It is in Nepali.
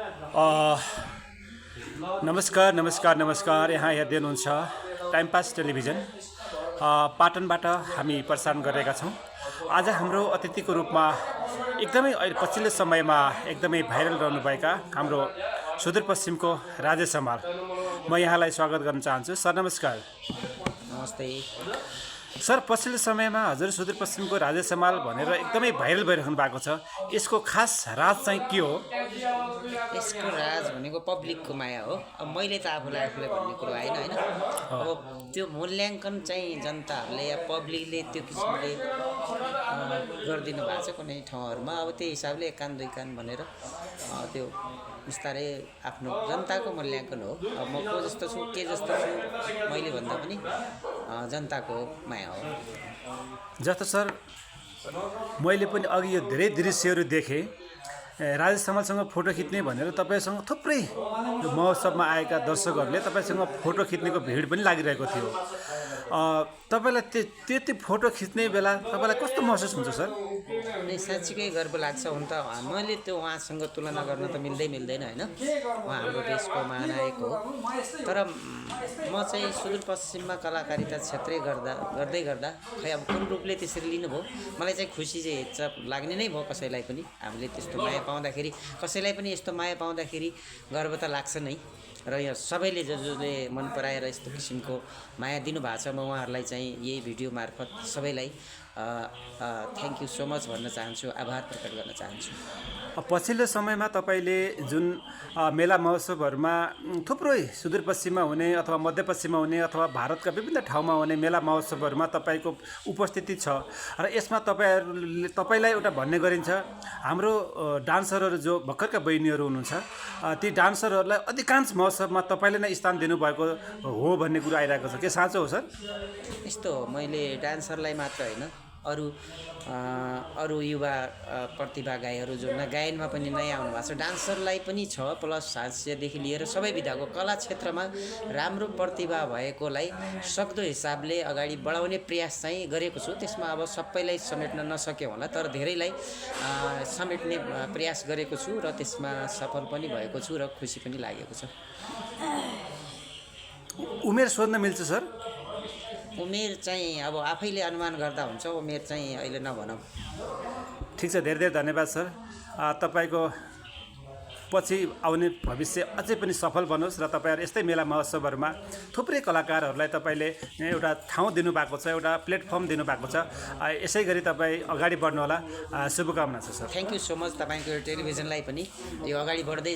अ, नमस्कार नमस्कार नमस्कार यहाँ हेर्दै हुनुहुन्छ टाइम पास टेलिभिजन पाटनबाट हामी प्रसारण गरेका छौँ। आज हाम्रो अतिथिको रूपमा एकदमै पछिल्लो समयमा एकदमै भाइरल रहनुभएका हाम्रो सुदूरपश्चिमको राजेश हमाल, म यहाँलाई स्वागत गर्न चाहन्छु। सर नमस्कार। नमस्ते। सर, पछिल्लो समयमा हजुर सुदूरपश्चिमको राजेश हमाल भनेर एकदमै भाइरल भइरहनु भएको छ। यसको खास राज चाहिँ के हो? यसको राज भनेको पब्लिकको माया हो। अब मैले त आफूलाई भन्ने कुरो आएन होइन। अब त्यो मूल्याङ्कन चाहिँ जनताहरूले या पब्लिकले त्यो किसिमले गरिदिनु भएको छ कुनै ठाउँहरूमा। अब त्यही हिसाबले एक कान दुई कान भनेर त्यो बिस्तारै आफ्नो जनताको मूल्याङ्कन हो। अब म को जस्तो छु के जस्तो छु मैले भन्दा पनि जनताको माया हो। जस्तो सर, मैले पनि अघि यो धेरै दृश्यहरू देखेँ। राजेश हमालसँग फोटो खिच्ने भनेर तपाईँसँग थुप्रै महोत्सवमा आएका दर्शकहरूले तपाईँसँग फोटो खिच्नेको भिड पनि लागिरहेको थियो। तपाईँलाई त्यति फोटो खिच्ने बेला तपाईँलाई कस्तो महसुस हुन्छ सर? साँच्चीकै गर्व लाग्छ। हुन त मैले त्यो उहाँसँग तुलना गर्न त मिल्दैन होइन। उहाँ हाम्रो देशको महानायक हो। तर म चाहिँ सुदूरपश्चिममा कलाकारिता क्षेत्रै गर्दै गर्दा खै अब कुन रूपले त्यसरी लिनुभयो, मलाई चाहिँ खुसी चाहिँ लाग्ने नै भयो। कसैलाई पनि हामीले त्यस्तो माया पाउँदाखेरि, कसैलाई पनि यस्तो माया पाउँदाखेरि गर्व त लाग्छ नै। र यो सबैले जसले मन पराएर यस्तो किसिमको माया दिनुभएको छ, म उहाँहरूलाई चाहिँ यही भिडियो मार्फत सबैलाई थ्याङ्क यू सो मच भन्न चाहन्छु, आभार प्रकट गर्न चाहन्छु। पछिल्लो समयमा तपाईँले जुन मेला महोत्सवहरूमा थुप्रै सुदूरपश्चिममा हुने अथवा मध्यपश्चिममा हुने अथवा भारतका विभिन्न ठाउँमा हुने मेला महोत्सवहरूमा तपाईँको उपस्थिति छ र यसमा तपाईँलाई एउटा भन्ने गरिन्छ, हाम्रो डान्सरहरू जो भर्खरका बहिनीहरू हुनुहुन्छ ती डान्सरहरूलाई अधिकांश महोत्सवमा तपाईँले नै स्थान दिनुभएको हो भन्ने कुरो आइरहेको छ। के साँचो हो सर? यस्तो हो, मैले डान्सरलाई मात्र होइन, अरू युवा प्रतिभागाईहरू जो गायनमा पनि नयाँ आउनु भएको छ, डान्सरलाई पनि छ। प्लस हास्यदेखि लिएर सबै विधाको कला क्षेत्रमा राम्रो प्रतिभा भएकोलाई सक्दो हिसाबले अगाडि बढाउने प्रयास चाहिँ गरेको छु। त्यसमा अब सबैलाई समेट्न नसके होला, तर धेरैलाई समेट्ने प्रयास गरेको छु र त्यसमा सफल पनि भएको छु र खुसी पनि लागेको छ। उमेर सोध्न मिल्छ सर? उमेर चाहिँ अब आफैले अनुमान गर्दा हुन्छ, उमेर चाहिँ अहिले नभनौँ। ठिक छ, धेरै धेरै धन्यवाद सर। तपाईँको पछि आउने भविष्य अझै पनि सफल बनोस् र तपाईँहरू यस्तै मेला महोत्सवहरूमा थुप्रै कलाकारहरूलाई तपाईँले एउटा ठाउँ दिनुभएको छ, एउटा प्लेटफर्म दिनुभएको छ। यसै गरी तपाईँ अगाडि बढ्नुहोला, शुभकामना छ sir. Thank you so much. तपाईँको टेलिभिजनलाई पनि यो अगाडि बढ्दै